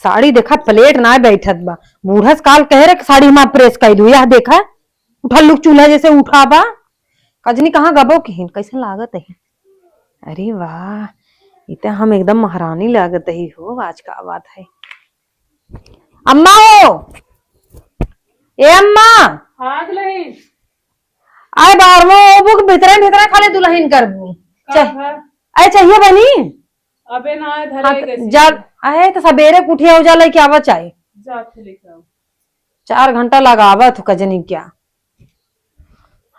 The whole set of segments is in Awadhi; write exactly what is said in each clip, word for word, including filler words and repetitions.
साड़ी देखा, प्लेट ना बैठत बा। बूढ़स काल कहे रहे कि साड़ी हमार प्रेस कर दू, यह देखा, उठल लुक चूल्हा जैसे उठा बा। कजनी कहाँ गबो किहिन, कैसन लागत है? अरे वाह, ई त हम एकदम महारानी लागत ही हो। आज का बात है? अम्मा हो, ए अम्मा। हाँ दुलहिन। आए बाहर वो बुक भीतरे भीतरे खाली दुलहिन करबू। का चाह-, है? आए चाहिए बनी? अबे ना आए, धरे हाँ, गए तो सी। जब आए तो सबेरे के उठिया हो जाला कि आवा चाहे। जा थे लेके आओ। चार घंटा लगावत हो कजनी क्या।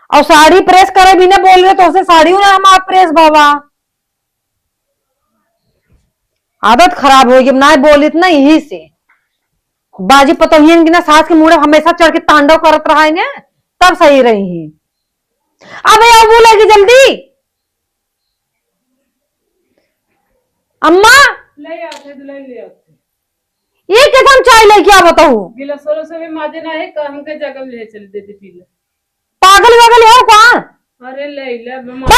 और साड़ी प्रेस करे बिना बोल रहे तो उसे साड़ी ना हमार प्रेस बाबा। आदत खराब होई, अब ना बोलित ना यही से। बाजी पतोहियन की ना सास के मुड़े हमेशा चढ़ के तांडव करत रहा है ने, तब सही रही है। अबे अब बोलेगी जल्दी। अम्मा। ले आते, दुलहिन ले आते। ये कैसे हम चाय लेके आवत हूँ? गिलास वाला से भी माजे ना है, का हमके जगह ले चल दे दे पी ले। पागल वागल है का? अरे ले ले, बीमार।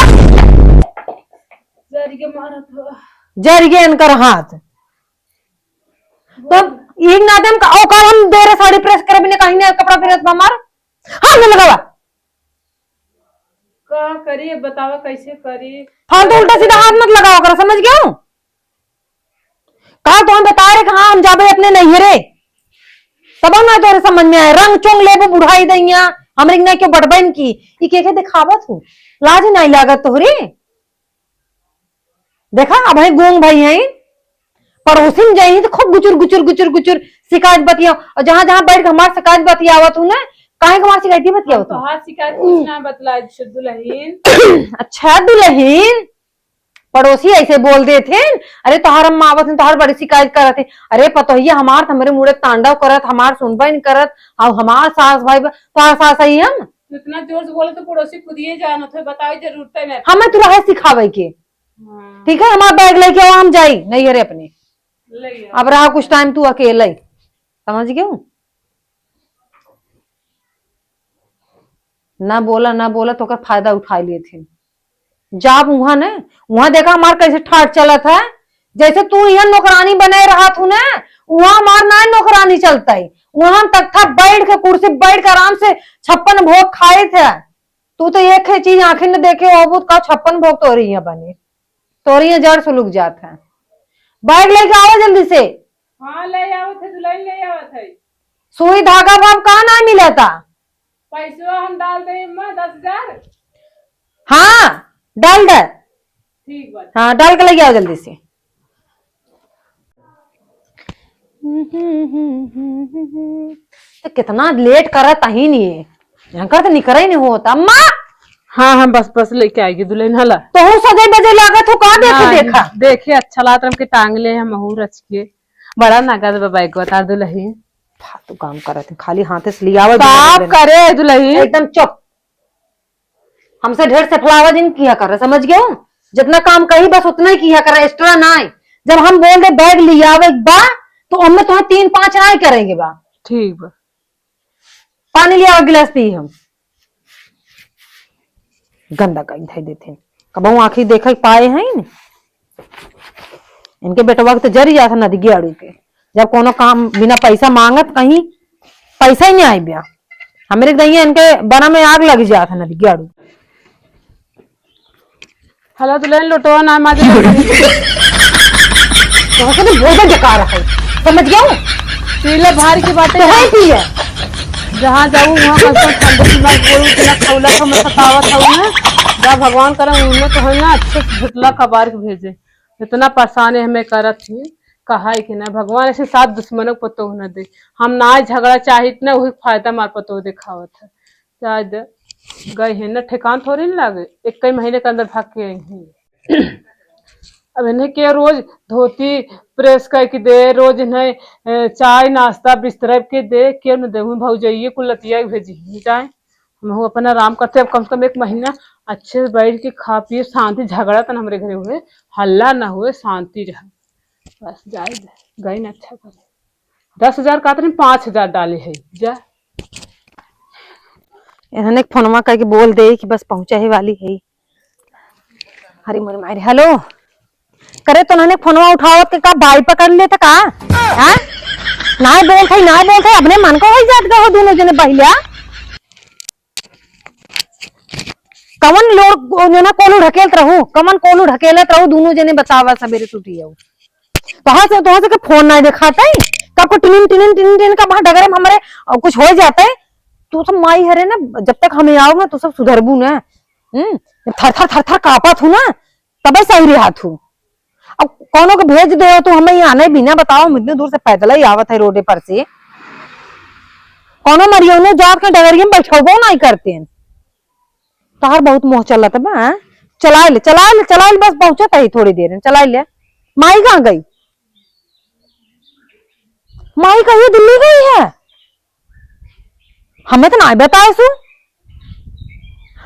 जरी के मारत हो। जरी के इनकर हाथ। तो एक नाते हम का, औकात हम दे रहे साड़ी प्रेस करे बिना कहीं ना कपड़ा फिरत बा हमार। हाथ में लगावा। का करी, बतावा कैसे करी? फालतू उल्टा सीधा हाथ मत लगावा करो, समझ गया हूँ? कहा तो हम बता रहे कि हाँ, हम जाबे अपने नैहरे, तब ना तोरे समझ में आए। रंग चोंग लेबो बुढ़ाई दैया, हमरे ना क्यों बटबैन की, ई के के दिखावत हो? लाज नहीं लागत तोहरे? देखा, अब है गूंग भाई हैं, पड़ोसिन जाई तो खूब गुचुर गुचुर गुचुर गुचुर शिकायत बतिया, और जहाँ जहाँ बैठ के हमार शिकायत बतियावत हूँ ना, काहे के हमार शिकायत ही बतियावत हूँ? तोहार शिकायत कुछ ना बतला दुलहिन। अच्छा दुलहिन, पड़ोसी ऐसे बोल देथिन, "अरे तोहार अम्मा आवत हैं, तोहार बड़ी शिकायत करत हैं।" अरे पतोहिया हमार त हमरे मुड़े तांडव करत, हमार सुनबे न करत, और हमार सास भाई बा-, तोहार सास आई हम? तू इतना जोर से बोले तो पड़ोसी खुद ही जानत है, बतावे जरूरत है नहीं। हमें तू रहे सिखावे के। हाँ। ठीक है, हमार बैग लेके आओ, हम जाई नैहरे अपने। ले आओ। अब रहा कुछ टाइम तू अकेले, समझ गयो? ना बोला, ना बोला, तो ओकर फायदा उठा लेथिन। जाब उहाँ ने, उहाँ देखा हमार कैसे ठाट चलत है। जैसे तू यहाँ नौकरानी बने रहत हूँ ना, उहाँ हमार ना नौकरानी चलता है। उहाँ हम तख्ता बैठ के, कुर्सी बैठ के आराम से छप्पन भोग खाइत है। तू तो एक ही चीज आँखिन में देखे होबू, का छप्पन भोग तोरी यहाँ बने, तोरी यहाँ जड़ सुलुक जात है। बैग लेके आओ जल्दी से। हाँ, ले आवत है, दुलहिन ले आवत है। सुई धागा बाब का ना मिलता? पैसवा हम डाल दे अम्मा, दस हजार। हाँ, डाल दे। ठीक बा। हाँ, डाल के ले आओ जल्दी से। तो कितना लेट करत अही नहीं है, यहाँ कर तो निकरा ही नहीं होता। अम्मा! हाँ, हाँ, बस, बस, लेके आएगी दुलहिन, हला। तोहू सजई बजई लागत हो, का देखे नहीं, देखा? देखे अच्छा लागत, हमके टांग ले हम महू रच के। बड़ा नगद बा बैग बता दुलहिन। फालतू काम करत है, खाली हाथे से लियावे साफ दुलहिन। करे दुलहिन। एकदम चुप। हमसे ढेर सफलावा जिन किया कर, समझ गयो? जितना काम कही बस उतना ही किया कर, एक्स्ट्रा ना है। जब हम बोल दे बैग लियावे बा, तो हमें तुम्हें तीन पाँच ना ही करेंगे बा। ठीक बा। पानी लियावा गिलास पी हम। गंदा कहीं धई देते हैं। कबहू आँखी देखे पाए हैं न? इनके बेटवा के तो जरी जात है नदी गेड़ू के। जब कोनो काम बिना पैसा मांगत कहीं पैसा ही नहीं आई बिया। हमरे दैया इनके बना में आग लग जात है नदी गेड़ू। हला दुलहिन लोटवा ना माजे। तो से तो बोल बेकार है, समझ गयो? पीला भारी के बाटे तो है पिया। जहाँ जाऊ वहाँ कम से कम ठंडे दिमाग बोलू कि ना खौला हम सतावत हूँ ना। जा भगवान करे उनमें तो है ना अच्छे से झुटला कबार के भेजे। इतना परेशान है हमें करत ही, कहा है कि ना भगवान ऐसे साथ दुश्मनों को पतो न दे। हम ना झगड़ा चाहित ना वही फायदा मार पतो दिखावत है। चाहे दे, गए हैं ना ठेकान थोड़ी ना लागे, एक कई महीने के अंदर भाग के आई हैं। अब इन्हें के रोज धोती प्रेस करके दे, रोज इन्हें, ए, चाय नाश्ता बिस्तरा के दे, के न दे, भौजइये कुल लतिया के भेजी जाए। हम अपना आराम करते, अब कम से कम एक महीना अच्छे से बैठ के खा पिए शांति, झगड़ा तन हमरे घरे हुए, हल्ला ना हुए, शांति रहे। बस जाए दे, गई ना अच्छा करे। दस हजार का तनी पाँच हजार डाले है, जा। इन्होंने फोनवा करके बोल दे कि बस पहुंचा ही वाली है। अरे मोरे मारे, हेलो। करे तो उन्होंने फोनवा उठावत के का बाई पकड़ लेते का? हाँ? नाहीं बोलत है, नाहीं बोलत है, अपने मन को होई जात का हो दोनों जने बहिल्या। कवन लोग जो ना कोलू ढकेलत रहू, कवन कोलू ढकेलत रहू, दोनों जने बतावा सबेरे से उठी जाऊ। तोहार से, तोहार से के फोन नाहीं देखात है, कब को टिनिन, टिनिन, टिनिन, टिनिन, कब वहाँ डगरे में हमरे, अ, कुछ हो जात है, तू सब माई हरे ना, जब तक हमें आओ ना, तू सब सुधरबू ना। हम्म, जब थर थर, थर थर कांपत हूँ ना, तबे सही रहा तू। अब कौनो के भेज दे तू, हमें यहाँ नहीं बिना बताओ, हम इतने दूर से पैदल ही आवत है रोडे पर से। कौनो मरियो ने जात के डगरिया में बैठबो नहीं करते हैं। तोहार बहुत मोह चलत बा, हाँ? चलाए ले, चलाए ले, चलाए ले, बस पहुँचत है थोड़ी देर में, चलाए ले। माई कहाँ गई? माई कहियो दिल्ली गई है, हमें तो ना बताए सु।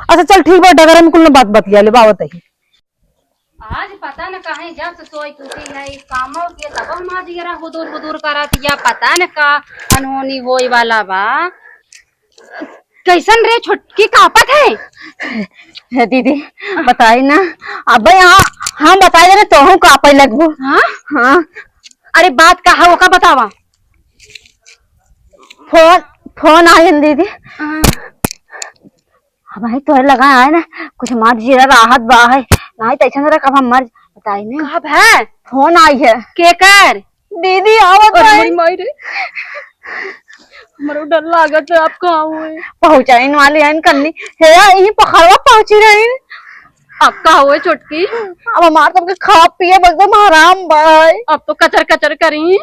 अच्छा चल ठीक बा, डगरे में कुल बात बतिया ले, बावत ही। आज पता न काहे जब से सोई के उठी है, ई कामो के तब हमार जियरा हुदुर हुदुर करत या, पता न का अनहोनी होए वाला बा। कैसन रे छोटकी, कांपत है? हे दीदी, बताई ना, अब यहाँ हम बताई देने तोहू कांपे लगबू। हाँ? हाँ। अरे बात का है, ओका बतावा। फोन, फोन आयन दीदी। हाँ। अब भाई तोहरे लगा आए ना, कुछ हमार जियरा राहत बा है, नाहीं तो ऐसा ना रहा, कब हम मर बताई ना। कब है? फोन आई है। केकर? दीदी आवत अरे है। मोरी माई रे, हमरो डर लागत है, आप कहाँ हुए? पहुँचाइन वाली आइन करनी। हे, यही पखरवा पहुँची रही। अब का हुए छोटकी? अब हमार सबके खा पिए एकदम आराम बा है। अब तो कचर कचर करी।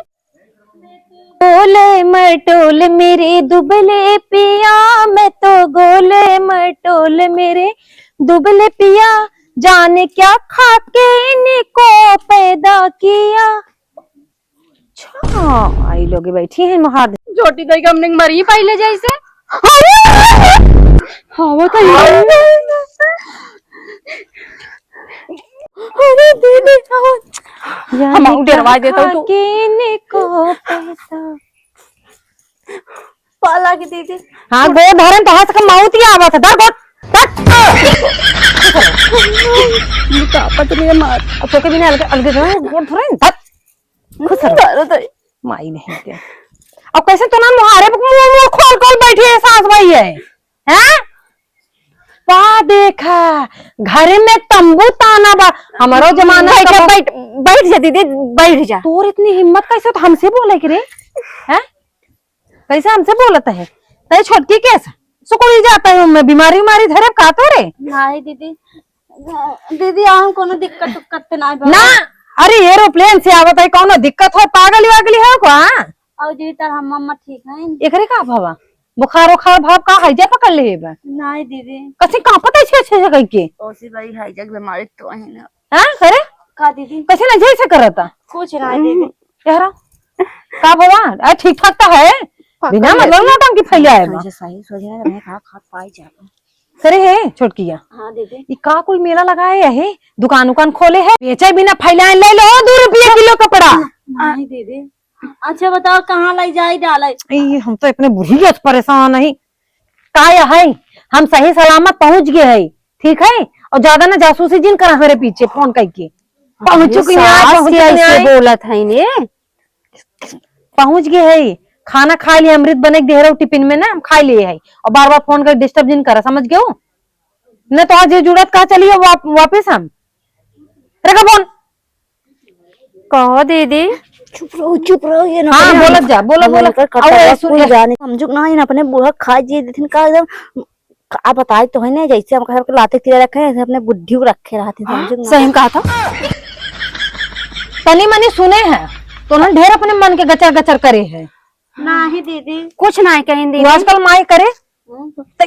गोले मटोल मेरे दुबले पिया, मैं तो गोले मटोल मेरे दुबले पिया, जाने क्या खा के इनको पैदा किया। अच्छा, आई लोगे बैठी हैं महादेव। झोटी दई के हमने मरी पहले जैसे। अरे! हाँ, वो तो ही है। अरे दीदी, हम आऊ डरवा देता हूँ तू। खाके इनको पैसा। पाला की दीदी। हाँ, गोद धरन तो हाथ का मौत ही आवत है। धर गोद, धर। ये तो आपत नहीं है मार। अब तोके बिना अलग, अलग धरन, गोद धरन, धर। खुश रहो। माई नहीं के। अब कैसे तो ना मुहारे पे मुंह, मुंह खोल, खोल बैठी है सास भाई है। हैं? का देखा, घर में तंबू ताना बा। हमारो जमाना बैठ जा, तब बैठ, बैठ जा दीदी, बैठ जा। तोर इतनी हिम्मत कैसे तो हमसे बोले के रे? हैं? कैसे हमसे बोलत है? तै छोटकी कैसे? सुकुड़ी जाता है, मैं बीमारी उमारी धरे का तोरे? नहीं दीदी, दीदी, हम कोनो दिक्कत उक्कत तो नहीं बा। ना, अरे aeroplane से आवत है, कोनो दिक्कत हो, पागल वागल हो का? और दीदी, तार हम मम्मा ठीक हैं? एकरे का भवा? बुखार उखार भाव का हैजा पकड़ ले बा? नहीं दीदी। कसी कांपत है छे छे से कह के? ओसी भाई हैजा के बीमारी तो है ना। हाँ, करे? का दीदी? कैसे ना जैसे करता? कुछ नहीं दीदी। यारा, का भवा? आ, ठीक ठाक तो है? पकड़ बिना ले। मतलब नौटंकी फैलाए बा। सोझे सही, सोझे ना रहे, खा, खा पाई जाबो। करे है छोटकिया? हाँ दीदी। ई का कुल मेला लगाए है? दुकान उकान खोले है? बेचे बिना फैलाए ले लो दो रुपया किलो कपड़ा। नहीं दीदी। अच्छा बताओ कहाँ लाई जाई डाले? ई हम तो अपने बुढ़िया से परेशान है। का है? हम सही सलामत पहुँच गए है, ठीक है? और ज्यादा ना जासूसी जिन करा मेरे पीछे फोन करके। पहुँचू कि नहीं आए, सास पहुँचू के कि नहीं ऐसे आए? बोलत है ने। पहुँच गए है, खाना खा लिए, अमृत बने के दे रहो टिफिन में ना, हम खा लिए है। और बार बार फोन कर disturb जिन करा, समझ गए हो? न तो आज ये जुड़त का चलिए वाप-, वापिस हम। रखा फोन। कहो दीदी। चुप रहो, चुप रहो, ये ना हाँ, बोलत जा, बोलो, बोलो। अब सुन जा। समझू ना, ये अपने बूढ़ा खा जिए देथिन का एकदम का बताई तो है ना, जैसे हम घर के लाते तिरे रखे हैं, ऐसे अपने बुढ़ियो रखे रहते हैं, हाँ? समझो ना। सही में कहा था। तनी मनी सुने हैं, तो उन्होंने ढेर अपने मन के गचर गचर करे हैं। नहीं दीदी। कुछ नहीं कहीं दीदी। वो आजकल माई करे, हम्म। ते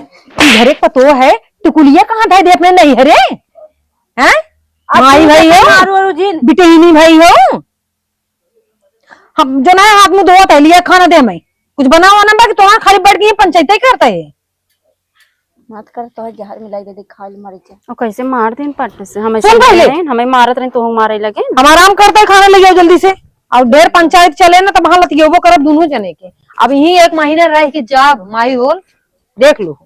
घरे पतो है, टुकुलिया कहाँ धर दे अपने नहीं हरे? हैं? अब माई तुम भाई कैसे हो? मारो जिन? बिटेनी भाई हो? हम जो ना हाथ मुंह धोवत है, लिया खाना दे मैं। कुछ बनावा ना बा कि तोहार खाली बैठ के ये पंचायत ही करता है। मत कर, तो जहर मिलाई दे, दे, खा ले, मर जा। और कैसे मार देन पट से? हमें सुन पहले। समझे रहे, हमें मारत रहे, तो मारे लगे। हम आराम करते, खाना ले जाओ जल्दी से। और ढेर पंचायत चले ना, तब हाँ लतियेबो करब दोनों जने के। अब यही एक महीना रह के जाब, माई होल, देख लो।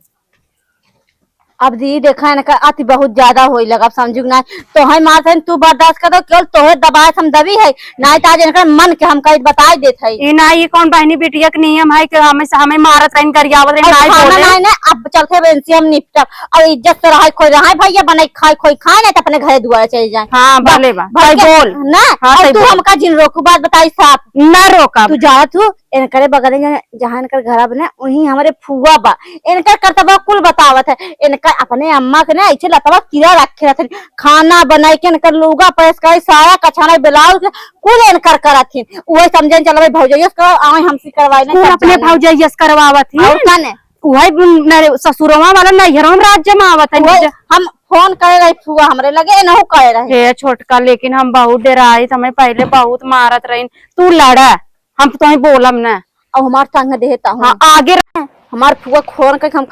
अब दीदी देखा है ना, अति बहुत ज्यादा होई लगा, अब समझू कि ना, तोहे मारत है, तू बर्दाश्त कर दो, केवल तोहे दबाए से हम दबी है, नाहीं तो आज इनकर मन के हम कहीं बताई देत है। ई ना, ई कौन बहनी बिटिया के नियम है कि हमें, हमें मारत रहिन, गरियावत रहिन, और नाहीं खाना बोले। नाहीं ना, अब चलते बेंसी हम निपटब, और इज्जत से रहाई खोई रहाई भैया, बनाई खाई खोई खाए, नाहीं तो अपने घरे दुआरे चले जाए। हाँ, बस, भले बा। भाई भैया, बोल। ना, हाँ, और सही तू बोल। हमका जिन रोकू, बात बताई साफ। ना रोकब। तू जात हूँ, इनकरे बगल में जहाँ इनकर घर बने, वहीं हमारे फुआ बा। इनकर करतबा कुल बतावत है। इनकर अपने अम्मा के ना ऐसे लतवा कीड़ा रखे रहथिन। खाना बनाई के इनकर लुगा press कराई, साया कछाना ब्लाउज कुल इनकर करत हिन। उहे समझे चल भाई भौजैया से करवाओ, आवे हमसे करवाई ना कुल सब अपने जाने। भौजैया से करवावत हिन। और का ने? उहे न-, ससुरवा वाला नैहरवा में राज्य में आवत है। उहे हम फोन करे रही फुआ हमरे लगे, एनहु करे रहे। हे छोटका, लेकिन हम बहुत डेराई, हमें पहले बहुत मारत रहिन। तू लड़ा, हम तो तोहे बोलब ना। अब हमार संग देता हूँ। हाँ, आगे रह। हमार फुआ फोन करके हम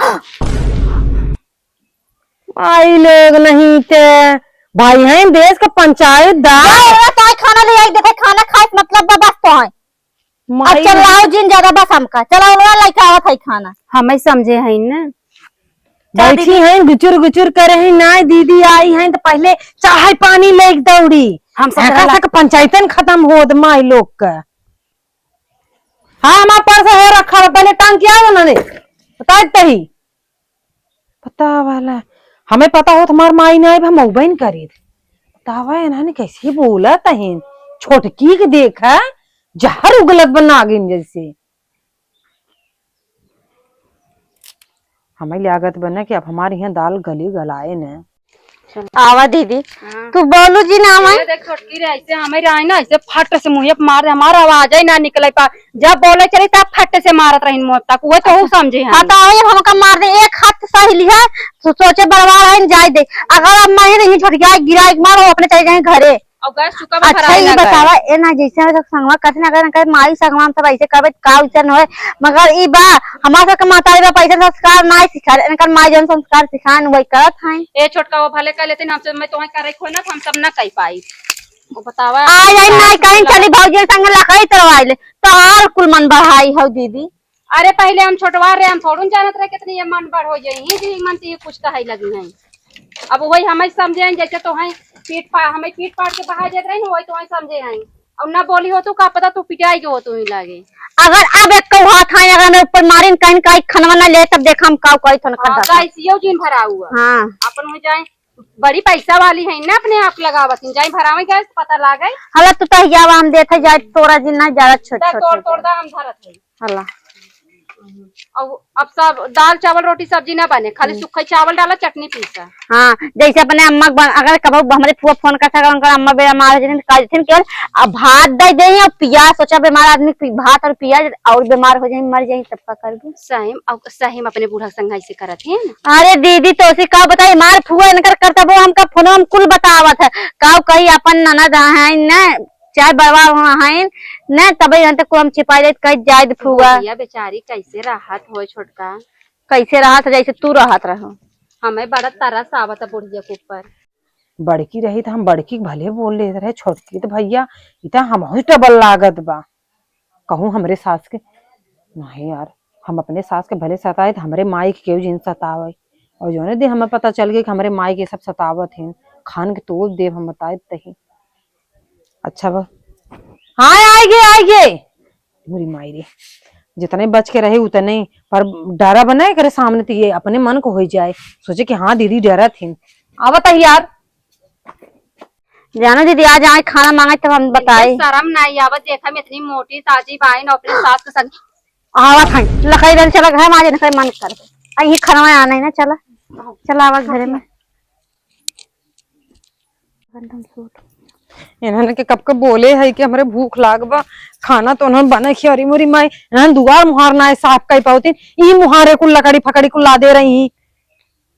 आई लोग नहीं ते भाई हैं देश का पंचायत दा। जा, ओरा ताई खाना ले आई, देखे खाना खाए से मतलब बा, बस तो है। अब माई चलाओ जिन ज्यादा, बस हमका चलाओ, ओरा लइका आवत है खाना। हमें समझे हैं ना। जा बैठी दीदी। हैं, गुचुर गुचुर करे हैं, ना दीदी आई हैं तो पहले चाय पानी लेके दौड़ी। हम सब एका वाला तक पंचायतन खत्म होत माई लोग का। हाँ, हमार पर्स है रखा बा, पहले टांग के आओ ना रे, बताए तही। पता वाला, हमें पता होत हमार माई ना आइब, हम अउबे न करीत। बतावा, इन्हने कैसे बोलत हइन, छोटकी के देखा, जहर उगलत बा नागिन जैसे। हमें लागत बा ना कि अब हमारे यहाँ दाल गली गलाए न। आवा दीदी, हाँ। तू बोलू जी ना, ए, देख छोटकी रे, ऐसे हमें रही ना, ऐसे फट से मुँहे पे मार दे, हमार आवाज ही ना निकले पा। जब बोले चली तब फट से मारत रही मुँह तक, वो तो समझे हैं। हाँ, तो वही हमका मार दे, एक हाथ सही लिया, तो सोचे बर्बाद है, जाए दे। अगर अब मैं नहीं छोटकी गिरा एक मार, वो अपने चले जाए घरे। और गैस चूका में अच्छा, भराए ये ना गए। बतावा, ए ना, जैसे हम लोग संगवा करते ना, अगर इनकर माई संगवा हम सब ऐसे करबे, तो का वैसे न होए? मगर ई बा, हमार सबके महतारी बा, पैसा संस्कार ना सिखा, इनकर माई जौन संस्कार सिखान, वही करत हैं। ए छोटका, वो भले कर लेते ना, हमसे, मैं तोहे करे खोए ना, तो हम सब ना कह पाई। वो बतावा, आ जाई, ना कहीं चली, भौजी संग लकड़ी तोड़वाई ले, तो और कुल मन बढ़ाई हो दीदी। अरे, पहले हम छोटवा रहे, हम थोड़ू जानत रहे कितनी ये मन बढ़ हो जाई, ये जी मन तो ये कुछ कहे लगी हैं। अब वही हमें समझे हैं, जैसे तो हैं पीट पा-, हमें पीट पाट के बहा देत रहे ना, वही तो हैं समझे हैं। और ना बोली हो तो का पता तू पिटाई के हो तू ही लागे। अगर अब एक कहू हाथ आए, अगर मैं ऊपर मारिन कहीं का खनवा ना ले, तब देखा हम का कही थन हाँ, खड्डा। गैस यो जिन भरा हुआ। हाँ। अपन हो जाए, बड़ी पैसा वाली है ना, अपने आप लगावत हैं, जाए भरावे गैस पता लागे। हला तू तहियावा हम देते जाए, तोरा जिन ना ज्यादा छोट जा छोट तोड़, होता। तोड़ दा हम धरत है। हला। अब, अब सब दाल, चावल, रोटी, सब्जी ना बने, खाली हम्म। सूखा चावल डाला, चटनी पीसा। हाँ, जैसे अपने अम्मा क बन-, अगर कबो हमरे फुआ फोन कर सका, उनकर अम्मा बीमार हो जाती, तो कह देती केवल, "अब भात दे दे," और पियाज, सोचा बीमार आदमी पी-, भात और पियाज और बीमार हो जाए, मर जाए, तब का करबू? सही में, अब सही में अपने बूढ़ा संग ऐसे करत हैं। अरे दीदी, तो उसी का बताई, मार फुआ इनकर करता, वो हमका फोन में कुल बतावत है, का कही अपन ननद हैं न, चाहे बड़वा हुआ हैं न, तबे यहाँ तक को हम छिपाई लेत, कह जाए दे फुआ। बुढ़िया बेचारी कैसे रहत होए छोटका? कैसे रहत, जैसे तू रहत रहो। हमें बड़ा तरस आवत है बुढ़िया के ऊपर। बड़की रही तो हम बड़की के भले बोल लेत रहे, छोटकी तो भैया, ई तो हमहू डबल लागत बा। कहूँ हमरे सास के, नहीं यार, हम अपने सास के भले सताए तो हमरे माई के केहू जिन सतावे। और जौने दिन हमें पता चल गई कि हमरे माई के सब सतावत हैं, खान के तोड़ देब हम बताए तही। अच्छा बा। हाँ, आइ गए, आइ गए। मोरी माई रे, जितने बच के रहे उतने, पर डरा बना करे सामने तो ये अपने मन को हो जाए, सोचे कि हाँ दीदी डरत हिन। आवत है यार। जानो दीदी, आज आए खाना मांगे तब हम बताए। इनके शर्म नहीं आवत, देखा हम इतनी मोटी ताजी बाइन अपने सास के संग। आवत है, लकड़ी डाल चला घर में, आज इनका मन कर। आ, ये खाना आना है ना, चला, चला आवा घरे में। इन्हने के कब के बोले है कि हमरे भूख लाग बा, खाना तो उन्होंने बना खिया, अरे मोरी माई, इन्हने दुआर मुहार ना है साफ कर पावती, ई मुहारे कुल लकड़ी फकड़ी कुल ला दे रही।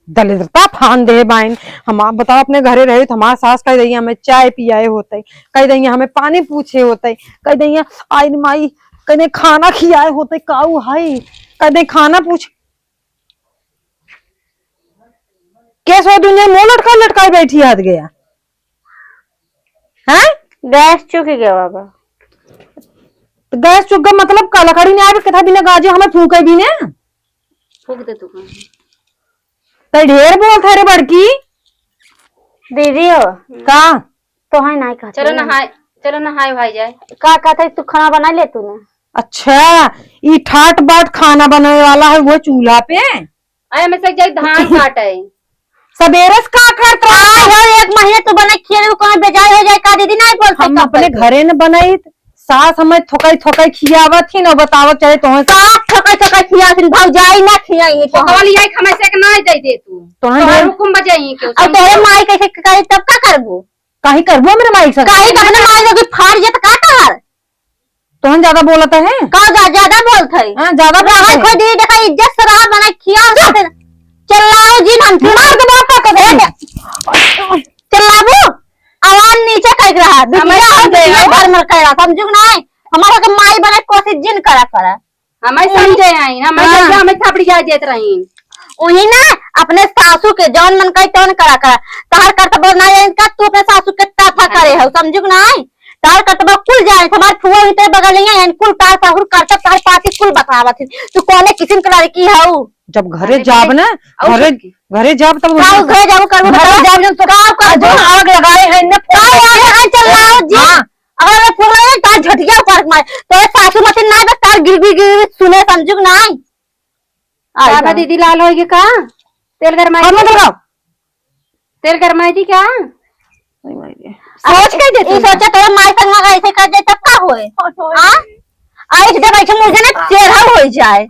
दलिद्रता फान दे बाइन। हम आप बताओ, अपने घरे रहे तो हमार सास कह दइया हमें चाय पियाए होते, कह दइया हमें पानी पूछे होते, कह दइया आइन माई, कह दे खाना खियाए होते, काऊ है, कह दे खाना पूछ। कैसे दुनिया मुंह लटका लटकाए बैठी हाथ गया, हैं? गैस चुक गया बाबा। तो गैस चुक गया मतलब का? लकड़ी नहीं आवे, कितना बिना गाजे हमें फूके भी ने। फूक दे तू। तै ढेर बोलत है रे बड़की। दीदी हो। का? तो है नहीं कहते चलो हैं। नहाए, चलो नहाए भाई जाए। का कहते तू खाना बना ले तूने? अच्छा, ई ठाट बाट खाना बनावे वाला है वो चूल्हा पे? अरे हमें से जाई धान काटे। सबेरे से का करत रहा? यार एक महीने तू बना खिया, वो कौन बेजार हो जाए का दीदी? नहीं बोलते हम कब अपने बोलते। घरे न बनाई, सास हमें थोकाई थोकाई खियावत ही न बतावत चाहे तो का थोकाई थोकाई खियावत ही, भौजाई ना खियाई तो। थोकवा लिया के हमें से एक ना दे दे तू। तोहन तोहर ढेर हुकुम बजाई के अब तोहरे माई कैसे करी तब का करबू? काहे करबू हमरे माई से? काहे अपने माई लोग फाड़ जे त का तोहर? तोहन ज्यादा बोलत है? का जा-, ज्यादा बोलत है? हाँ, ज्यादा बोलत रहा है। कोई दीदी देखा इज्जत से रहा, बना खिया चुप। चिल्लाओ जिन हम। दिमाग के बात का कर? चिल्लाबू? आवाज नीचे कह रहा, बिटिया हो, बिटिया घर में कह रहा, समझू कि नहीं? हमारा के माई बने कोशिश जिन करा करा। हमें समझे आई, हमें हाँ। समझे, हमें थपड़िया देत रही। वही ना, अपने सासू के जौन मन कही तौन करा करा। तहार करतब ना जाने का, तू अपने सासू के ताफा करे हो, समझू कि नहीं? तहार करतब कुल जाने, हमार फुआ हुई तेरे बगल नहीं है, कुल का सासुर करतब तहार पाती कुल बतावत है। तू कौने किस्म के लड़की हऊ? जब घरे अरे जाब भाई, ना, और घरे, छोटकी। घरे जाब तब का उन्हें घरे जाब करबो घरे बताओ? जाब जब तो का करबो? जो आग लगाए हैं ना, का आग लगाए चल रहा हो जी? हाँ। अगर मैं फूल लगे, तार झटिया उपाड़ के मारे। तोरे सासू मती नाई बस तार गिर गिर गिर सुने समझू कि नाई? आई बाबा बा। दीदी लाल होइगे का? तेल गरमाई हम दी? लगाओ। तेल गरमाई दी का? नहीं माई रे। सोच के दे ई तू। सोचा तोरे माई संग अगर ऐसे कर दे तब का होए? हाँ? आई जब ऐसे मुझे ना चेहरा हो जाए।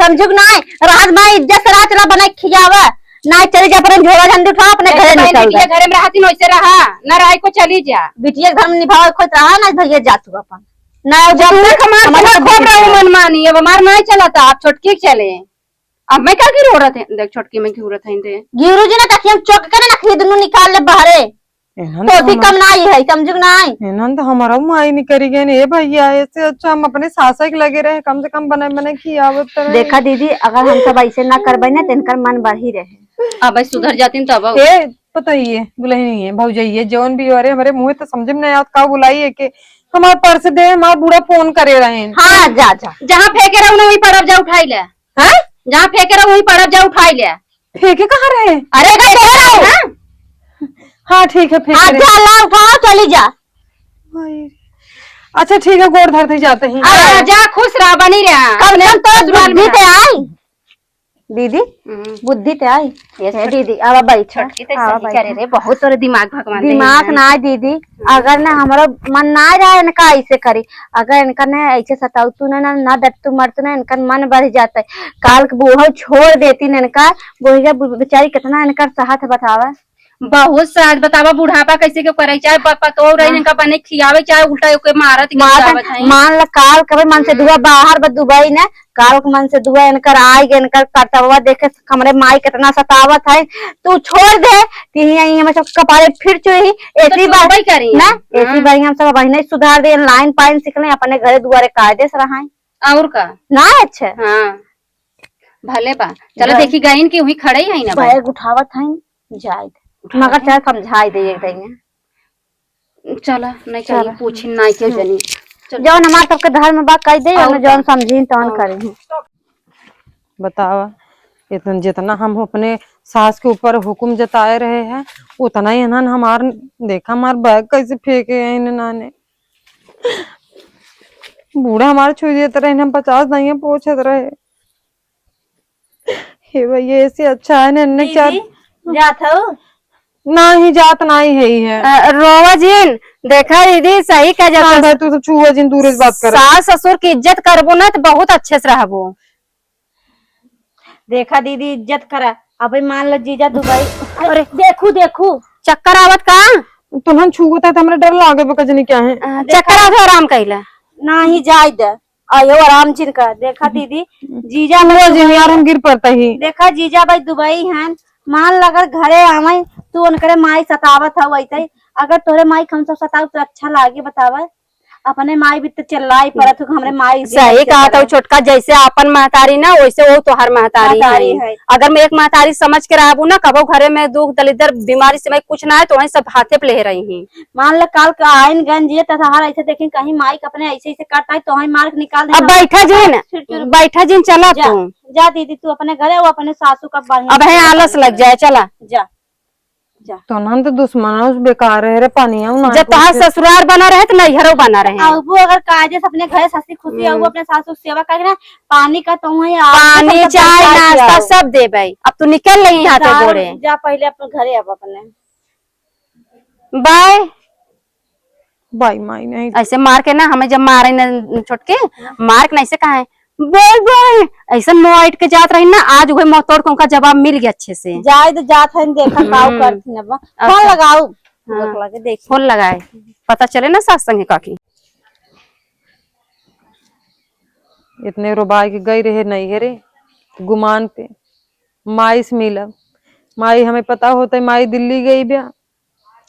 समझू कि नाई? रात में इज्जत से रात ला बना के खियावा। ना चली जा, अपने झोला झंडी उठा, अपने घरे निकल जा। बिटिया घरे में रहती, वैसे रहा, ना रही को चली जा। बिटिया घर में निभावे खोत रहा, ना भैया जा तू अपन। ना जब तक हमार हमारे सब खूब रहो मनमानी, अब हमार नहीं चलता, आप छोटकी के चले। अब मैं का गिरोरत है, देख छोटकी में गिरोरत है दे। गिरू जी ना तकिया में चौक के ना खरीदनू निकाल ले बाहरे। एनहन तो तो भी हमार कम ना आई है, समझू कि नाई? एनहन तो हमारा माई नहीं करी गए, ए भैया, ऐसे अच्छा हम अपने सासा के लगे रहे, कम से कम बने बने खियावत रहे। देखा दीदी, अगर हम सब ऐसे ना करबे ना, तो इनकर मन बढ़ी रहे। अब सुधर जातीन तब। ए, पता ही है, दुल्हन ही है, भौजाई है, जौन भी हो रहे, हमारे मुँह तो समझ में नहीं आवत का बुलाई है कि हमार पर्स दे, हमार बूढ़ा फोन करे रहे हैं। हाँ, जा, जा। जहाँ फेंके रहो ना, वहीं पड़ब जा, उठाई ले। हाँ? जहाँ फेंके रहो, वहीं पड़ब जा, उठाई ले। फेंके कहाँ रहे? अरे, का फेंके रहे? हाँ? हाँ, ठीक है, फेंके आज रहे। जा, ला, उठाओ, चली जा। भाई। अच्छा, ठीक है, गोड़ धरते जाते हैं। अरे, जा, खुश रहा, बनी रहा। कम से कम तो बुद्धि ते आई। दीदी, हम्म। बुद्धि ते आई। ये हे छोट-, दीदी, आवा बैठ। छोटकी तो आवा सही बैठ। करे रे, बहुत तोरे दिमाग भगवान दे दिमाग हैं। ना दीदी, हम्म। अगर ना हमारा मन ना रहा इनका ऐसे करी, अगर इनका ना ऐसे सताऊ तू ना, ना, ना डर तू मर तू ना, इनका मन बढ़ जाता है। काल के बूढ़ा छोड़ देती ना इनका, वही बु-, बेचारी कितना इनका साथ बतावा। बहुत साथ बतावा, बुढ़ापा कैसे क्यों करे, चाहे ब-, पतोह रही हाँ। इनका बने खियावे, चाहे उल्टा ओके मारत के मारत, खियावत है। मान ला काल कबे मन से हम्म। दुआ बाहर बा दुबई ना, काल के मन से दुआ इनकर आइ गे, इनकर करतबवा देखे हमरे माई कितना सतावत है, तू छोड़ दे, तिही आई हमें सब कपारे फिर चुही, तो ऐसी बार छोड़बे करी। ना, ऐसी हाँ। बार हम सब बहिने सुधार दे, लाइन पाइन सीख ले, अपने घरे दुआरे कायदे से रहाई। और का? ना अच्छा। हाँ, भले बा। चलो भाई। देखी गइन कि वही खड़े ही है ना भाई। बैग उठावत है, जाए दे। उठावत मगर है। चाहे समझाई दे एक दिन। चला, नहीं चाहिए, चला। पूछी नहीं क्यों हम्म। जानी। चल। जौन हमार सबके धर्म बा, कह दे, और हमें जौन का? समझी, तौन और करी। बतावा, इतन-, जितना हम अपने सास के ऊपर हुक्म जताए रहे हैं, उतना ही इन्हन हमार, देखा, हमार बैग कैसे फेंके हैं इन्हन ने। बूढ़ा हमार छुई देत रहे, हम पचास दाइयाँ पोछत रहे। हे भैया, ऐसे अच्छा है ना, इन्हें क्या दीदी, जात हो? नाही, जात नाही है ही है। अ, रोवा जिन, देखा दीदी, सही कह जाता। ना भाई, तू तो छुआ जिन, दूर से बात कर। सास ससुर की इज्जत करबो ना, तो बहुत अच्छे से रहबो। देखा दीदी, इज्जत करा। अबे मान लो जीजा दुबई। अरे, देखू, देखू। चक्कर आवत का? तुमन छुअत है तो हमरा डर लागे बा, का जाने क्या है। अ, चक्कर आवत है, आराम कइला। नाही, जाए दे। आयो आराम चिन का। देखा दीदी, जीजा छुआ भाई जिन दुबई यार, हम गिर पड़ता ही। देखा जीजा भाई दुबई हैं, मान ल अगर घरे आवे, तू उनकरे माई सतावत हऊ, अइते अगर तोहरे माई के हम सब सताऊ तो अच्छा लागे, बतावे? अपने माई भी तो चिल्लाई पड़त हो, हमरे माई भी सही नहीं कहा था चिल्लाई। छोटका, जैसे आपन महतारी ना, वैसे वो तोहार महतारी महतारी है। है। अगर मैं एक महतारी समझ के रहबू ना, कबो घरे में दुख दलिद्दर बीमारी से मैं कुछ ना है, तो वहीं सब हाथे पे ले रही हैं। मान लो काल का आइन गन जिए तो तहार ऐसे देखें, कहीं माई के अपने ऐसे ऐसे करता है, तो वहीं मार के निकाल दे। अब बैठा जिन, फिर चुर- बैठा जिन, चला जा। तू। जा दीदी, तू अपने घरे, वो अपने सासू का बानी अब है आलस लग जाए, चला। जा, जा। तो नंद दुश्मन उस बेकार है रे, पानिया ना जब तोहार ससुरार बना रहे तो नैहरो बना रहे। अब वो अगर कायदे से अपने घरे हंसी खुशी हम्म। आओ, अपने सासू की सेवा करके ना, पानी का तो वहीं आओ, पानी, सब चाय, नाश्ता सब देबै। अब तू निकल रही यहाँ से गोड़े। जा पहले अपने घरे, अब अपने बाय। बाय माई नहीं। ऐसे मार के ना, हमें जब मारे न छोटके, मार के ना ऐसे कहा है, "बाय बाय।" ऐसे मोह आइट के जात रही ना, आज वही मोह तोड़ के उनका जवाब मिल गया अच्छे से। जाए तो जात है, देखा काऊ हम्म। करती ना बा। अच्छा। फोन लगाऊ। हाँ। लोग लगे देखी। फोन लगाए, पता चले ना सास संगे काकी। इतने रोबाई के गई रहे नहीं है रे, गुमान पे। माई से मिलब। माई हमें पता होता है, माई दिल्ली गई बा,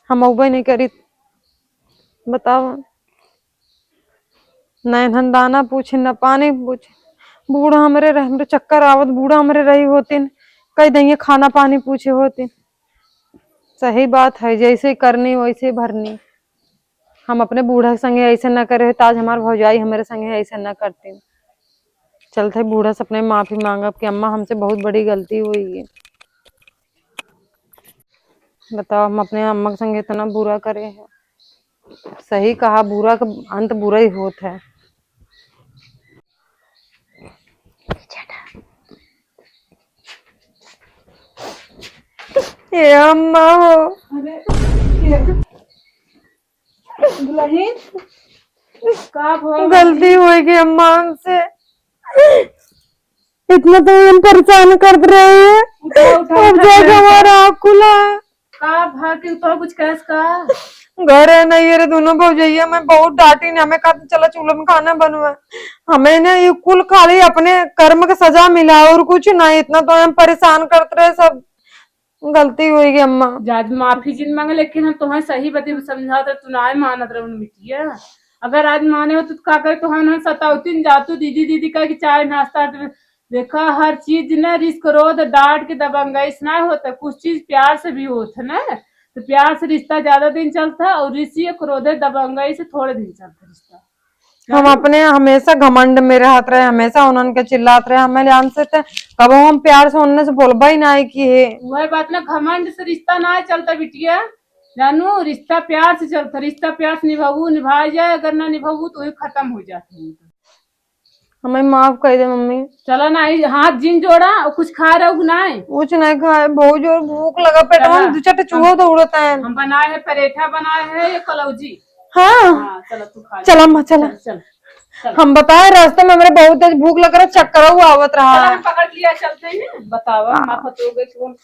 हम अउबे नहीं करी। बताओ, न इन्हन दाना पूछे, न पानी पूछे। बूढ़ा हमरे रहे, हमरे चक्कर आवत, बूढ़ा हमरे रही होतिन, कई दइये खाना पानी पूछे होतिन। सही बात है, जैसे करनी वैसे भरनी। हम अपने बूढ़ा के संगे ऐसे न करे, तो आज हमार भौजाई हमरे संगे ऐसे न करती। चलते बूढ़ा से अपने माफी मांगब कि अम्मा, हमसे बहुत बड़ी गलती हुई है। बताओ, हम अपने अम्मा के संगे इतना बुरा करे हैं। सही कहा, बुरा का अंत बुरा ही होत है। ए अम्मा हो। अरे, ये दुल्हन, का भवा गलती हो गई अम्मा हमसे। इतना तो हम परेशान करत रहे हैं। उठा, उठा, अब उठा, जाके उठा। हमारा आँख खुला। का भा के तो कुछ कहस का? घर है नहीं, ये रे दोनों भौजैया में बहुत डांटी ने, हमें कहते चला चूल्हा में खाना बनवा। हमें ना ये कुल खाली अपने कर्म के सजा मिला और कुछ ना। इतना तो हम परेशान करत रहे सब। गलती होई गई अम्मा। जा, आज माफी जिन मांगे, लेकिन हम तुम्हें सही बती समझात रहे, तू नाय मानत रहे उन बिटिया। अगर आज माने हो तो का करे, तो हम सतावती न जातू दीदी दीदी कह के चाय नाश्ता। देखा, हर चीज ना रिस क्रोध डांट के दबंगई से ना होता, कुछ चीज प्यार से भी होत है ना। तो प्यार से रिश्ता ज्यादा दिन चलता है और रिस ये क्रोध दबंगई से थोड़े दिन चलता रिश्ता। हम अपने हमेशा घमंड में रहत रहे, हमेशा उन्हन के चिल्लात रहे, हमें जान से ते कबो हम प्यार से उन्हन से बोलबा ही ना है कि हे। वह बात ना, घमंड से रिश्ता ना चलता बिटिया, जानू, रिश्ता प्यार से चलता, रिश्ता प्यार से निभाऊ, निभाई जाए, अगर ना निभाऊ तो वही खत्म हो जाते हैं। हमें माफ कर दे मम्मी। चला ना, ई हाथ जिन जोड़ा और कुछ खा रहे हो कि नाय? कुछ नहीं खाए, बहुत जोर भूख लगा, पेटवा में चला। दू चार ठे चूहा हम, दौड़त है। हम बनाए हैं, परेठा बनाए हैं, ये कलौजी। हाँ। हाँ, चला तू खा ले। चला अम्मा, चला। चल, चल, चल। हम बताए, रास्ते में हमरे बहुत तेज भूख लग रहा, चक्कर हुआ आवत रहा। चला, हम पकड़ लिया, चलते हैं। बतावा, हाँ। माफ हो गए कि वो